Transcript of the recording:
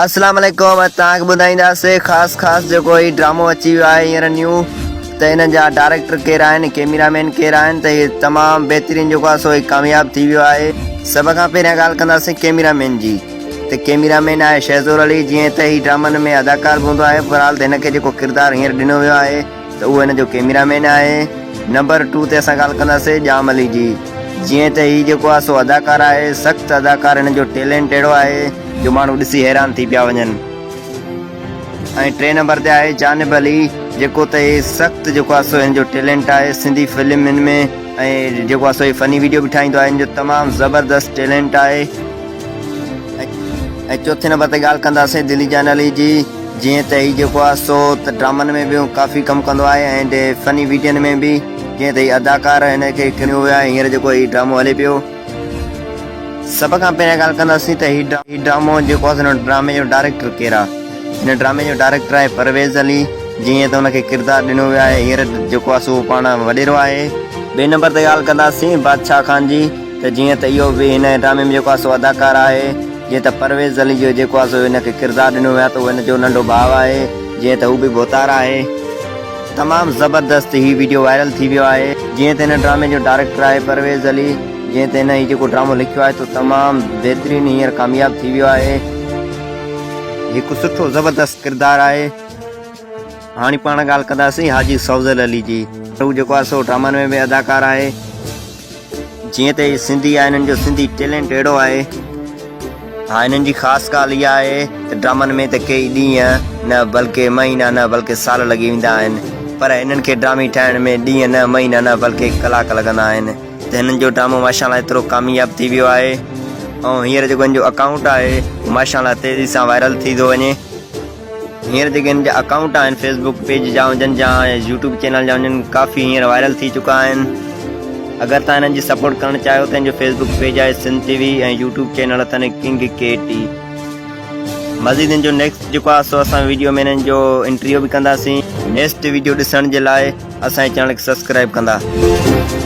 اسلام عليڪم اڄ توهان کي ٻڌائينداسين خاص خاص جيڪو هي ڊرامو اچي ويو آهي هينئر نيو ته انهن جا ڊائريڪٽر ڪير آهن ڪيميرا مين ڪير آهن ته هي تمام بهترين جيڪو آهي سو هي ڪامياب ٿي ويو آهي. سڀ کان پهريان ڳالهه ڪنداسين ڪيميرا مين جي ته ڪيميرا مين آهي شهزور علي جيئن ته هي ڊرامن ۾ اداڪار به هوندو آهي بهرحال ته هن کي جيڪو ڪردار هينئر ڏنو ويو آهي ته اهو هن جو ڪيميرا مين آهي. نمبر ٽو تي اسان ڳالهه ڪنداسين ڄام علي جي جيئن ته هي جيڪو آهي سو اداڪار آهي سخت اداڪار هن جو ٽيلينٽ اهڙو آهي جو ماڻهو ڏسي حيران ٿي پيا وڃن ۽ ٽئين نمبر تي آهي جانب علي جيڪو ته هي سخت جيڪو آهي سو هن جو ٽيلنٽ آهي سنڌي فلمن ۾ ۽ جيڪو آهي سو هي فني ويڊيو به ٺاهيندو آهي هن جو تمام زبردست ٽيلنٽ آهي ۽ چوٿين نمبر تي ڳالهه ڪنداسين دلي جان علي جي جيئن ته هي جيڪو آهي سو ته ڊرامن ۾ به ڪافي ڪم ڪندو آهي ۽ فني ويڊين ۾ به جيئن ته هي اداڪار هن کي کنيو ويو آهي هينئر جيڪو هي ڊرامو هلي پيو سڀ کان پهريان ڳالهه ڪنداسين ته هي ڊرامو جيڪو آهي هن ڊرامي جو ڊائريڪٽر ڪير آهي هن ڊرامي جو ڊائريڪٽر آهي پرويز علي جيئن ته هن کي ڪردار ڏنو ويو آهي هينئر جيڪو آهي سو پاڻ وڏيرو آهي. ٻئي نمبر تي ڳالهه ڪنداسين بادشاهه خان جي ته جيئن ته اهو به هن ڊرامي ۾ جيڪو آهي سو اداڪار آهي جيئن ته پرويز علي جو جيڪو آهي سو هن کي ڪردار ڏنو ويو آهي ته اهو هن جو ننڍو ڀاء آهي جيئن ته هو به ڀوتار آهي. تمام زبردست هي ويڊيو وائرل ٿي ويو آهي جيئن ته هن ڊرامي جو ڊائريڪٽر آهي پرويز علي جيئن ته هن هي جيڪو ڊرامو لکيو آهي تو تمام بهترين هينئر ڪامياب ٿي ويو آهي. هڪ سٺو زبردست ڪردار آهي. هاڻي پاڻ ڳالهه ڪنداسين حاجي سوزل علي جي. هو جيڪو آهي سو ڊرامن ۾ به اداڪار آهي. جيئن ته هي سنڌي آهي هنن جو سنڌي ٽيلنٽ اهڙو آهي. ها هنن جي خاص ڳالهه اها آهي ته ڊرامن ۾ ته ڪيئي ڏينهن نه بلڪه مهينا نه بلڪه سال لڳي ويندا آهن پر هنن کي ڊرامي ٺاهڻ ۾ ڏينهن نه مهينا نه بلڪه ڪلاڪ لڳندا آهن ته هنن جو ڊرامو ماشاء الله ايترو ڪامياب ٿي ويو آهي ۽ هينئر جيڪو هن جو اڪائونٽ آهي اهو ماشاء الله تيزي سان وائرل ٿي ٿو وڃي. هينئر جيڪي هن جا اڪائونٽ آهن فيس بڪ پيج جا هجن يا يوٽيوب چينل جا هجن ڪافي هينئر وائرل ٿي چڪا آهن اگر تان هنن جي سپورٽ ڪرڻ چاهيو ته هن جو فيس بڪ پيج آهي سنڌ ٽي وي ۽ يوٽيوب چينل اٿن ڪنگ ڪي ٽي مزيد هن جو نيڪسٽ جيڪو آهي سو اسان ويڊيو ۾ هنن جو انٽرويو به ڪنداسين نيڪسٽ ويڊيو ڏسڻ جي لاء اسان جي چينل کي سبسڪرائب ڪندا.